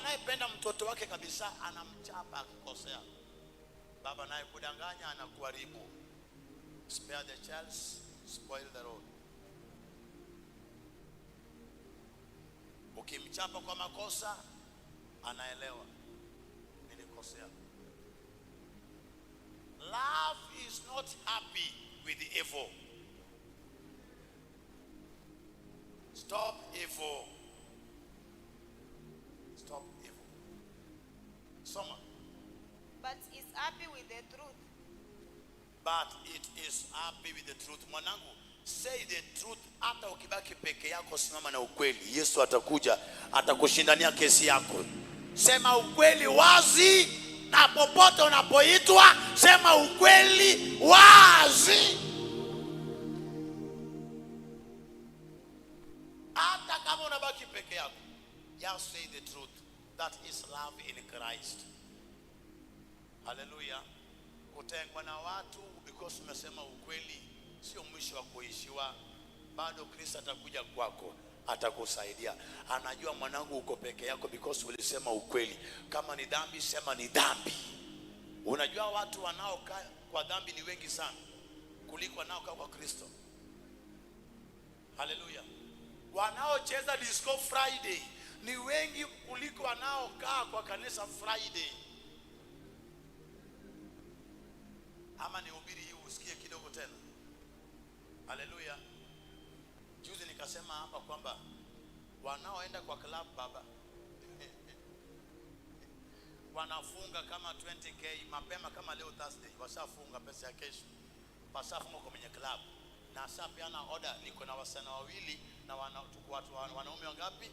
anayependa mtoto wake kabisa anamchapa akikosea. Baba naye kudanganya anakuharibu. Spare the child, spoil the road. Ukimchapa kwa makosa anaelewa nilikosea. Love is not happy with evil. Stop evil. Stop evil. Soma. But is happy with the truth. But it is happy with the truth. Mwanangu, say the truth. Hata ukibaki peke yako, simama na ukweli. Yesu atakuja, atakushindania kesi yako. Sema ukweli wazi, na popote unapoitwa, sema ukweli wazi. Hata kama unabaki peke yako, just say the truth. That is love in Christ. Haleluya. Kutengwa na watu because umesema ukweli sio mwisho wa kuishiwa. Bado Kristo atakuja kwako, atakusaidia. Anajua mwanangu, uko peke yako because ulisema ukweli. Kama ni dhambi, sema ni dhambi. Unajua watu wanaokaa kwa dhambi ni wengi sana kuliko wanaokaa kwa Kristo. Haleluya. Wanaocheza disco Friday ni wengi kuliko wanaokaa kwa kanisa Friday. Ama nihubiri hii usikie kidogo tena. Haleluya. Juzi nikasema hapa kwamba wanaoenda kwa club baba wanafunga kama 20K mapema, kama leo Thursday washafunga pesa ya kesho, washafunga kwa mwenye club na ashapeana order. Niko na wasichana wawili na tuko watu wanaume wangapi?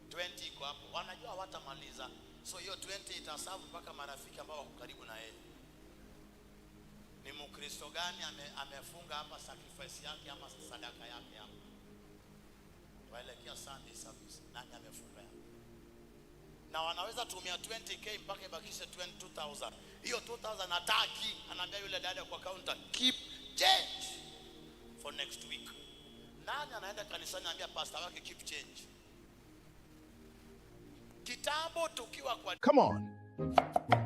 20 iko hapo, wanajua hawatamaliza, so hiyo 20 itasavu mpaka marafiki ambao wako karibu na yeye. Ni Mkristo gani amefunga hapa sacrifice yake ama sadaka yake hapa? Waelekea Sunday service, nani amefunga hapa? Na wanaweza tumia 20K mpaka ibakishe 22,000. Hiyo 2,000 hataki, anaambia yule dada kwa counter, keep change for next week. Nani anaenda kanisani anaambia pastor wake keep change? Kitambo tukiwa kwa Come on.